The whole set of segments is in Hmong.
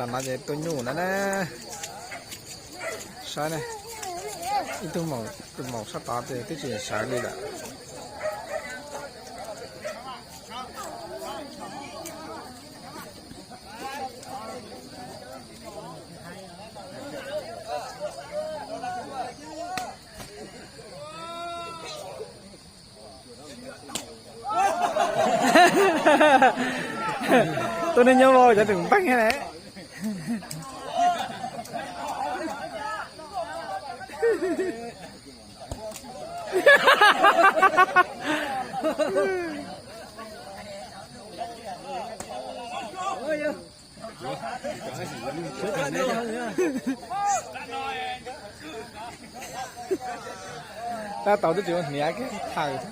Tam no ces tua nyuj na na. Saib ne, ib tug maum, tus maum sab tod ces twb tsis sawv li lawm. Tua niag nyob los cov tseem npeeg ne. Tab tau twb tsis ua hniav kiag thaws.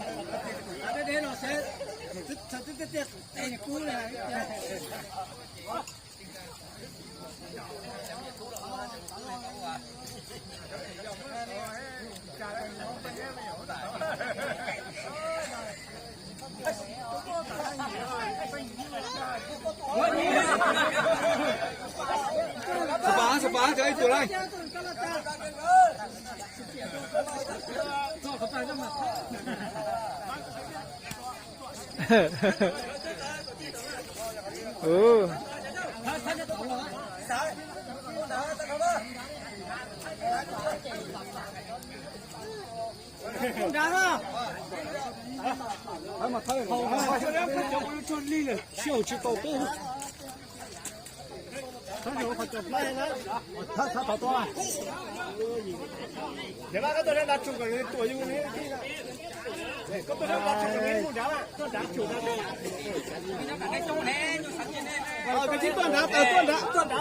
Tuaj nrad, tuaj nrad, tuaj nrad, tuaj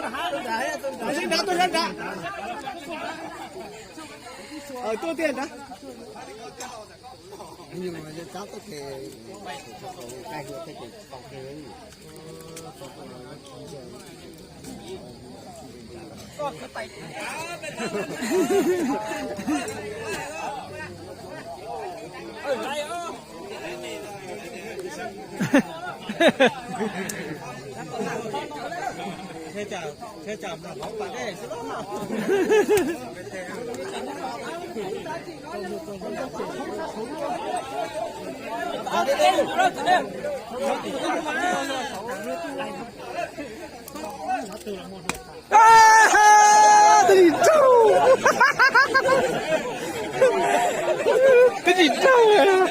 nrad, tuaj nrad, tuaj nrad. Twb tsis raug. Twb tsis raug.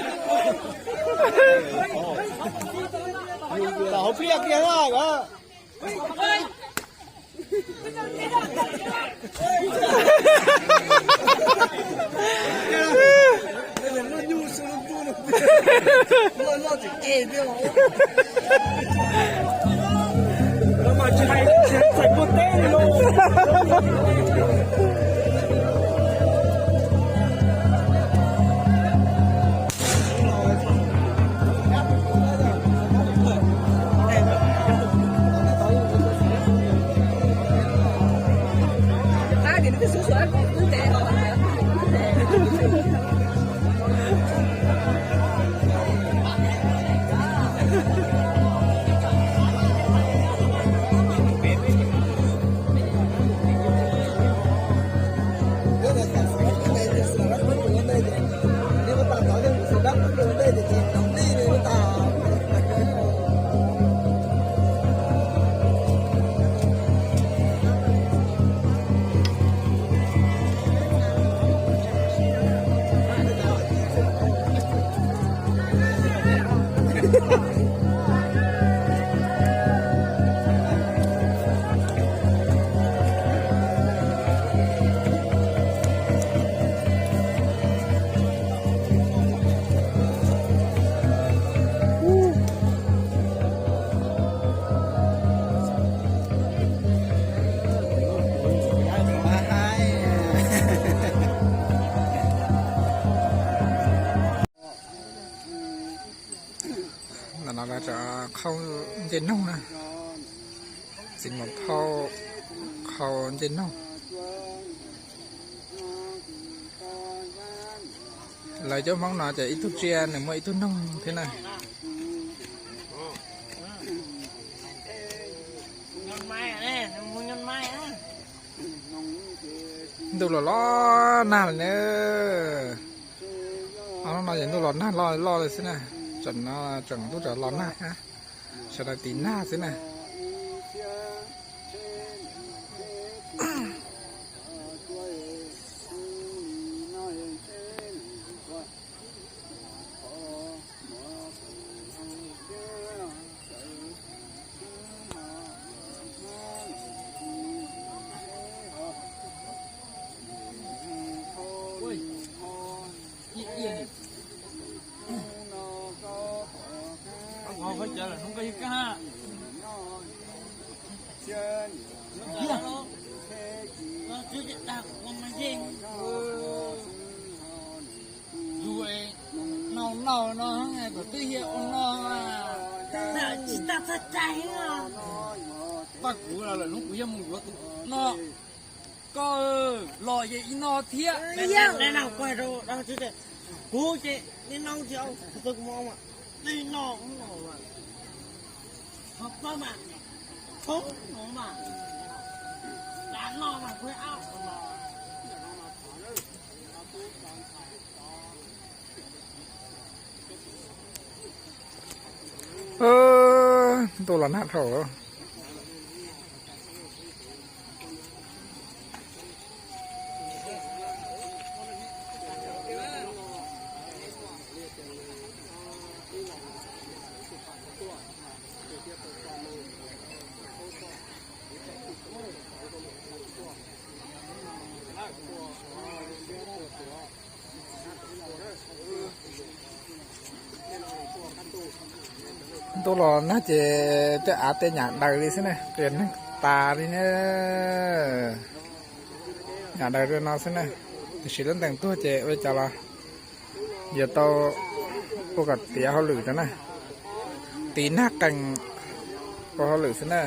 Hauv pliaj kiag na. Mas tsis hais, tsis hais txais npua teb li lauj. Ntawm no lawv tseem khau ncej noog na. Txiv mus phau khau ncej noog. Lawv cov Hmoob no ces ib tug tsiaj nws muaj ib tug noog thiab na. Ntuj los los nag lawm na. Hnub no ces ntuj los nag loj loj li xwb na. Tseem no tseem ntuj tseem los nag thiab. Sawv daws tiv nag xwb na. Yus nau nau no kom twb hiab ua no, tsis tas txog cai. Pab kuv los lawm hnub kuv yuav mus yuav tus no. Koj los ces ib no thiab. Kuv ces ib no thiab, kuv no, no mas, no mas kuv Ntuj los nag dhau. Ntuj los nag ces tej av tej nyam daws li xwb na, qias neeg tas li na. Nyam daws li no xwb na. Tiam sis lub ntees tuag ces ua li cas los yuav tau ua kom tiav hauj lwm rau na. Tiv nag qees ua hauj lwm xwb na.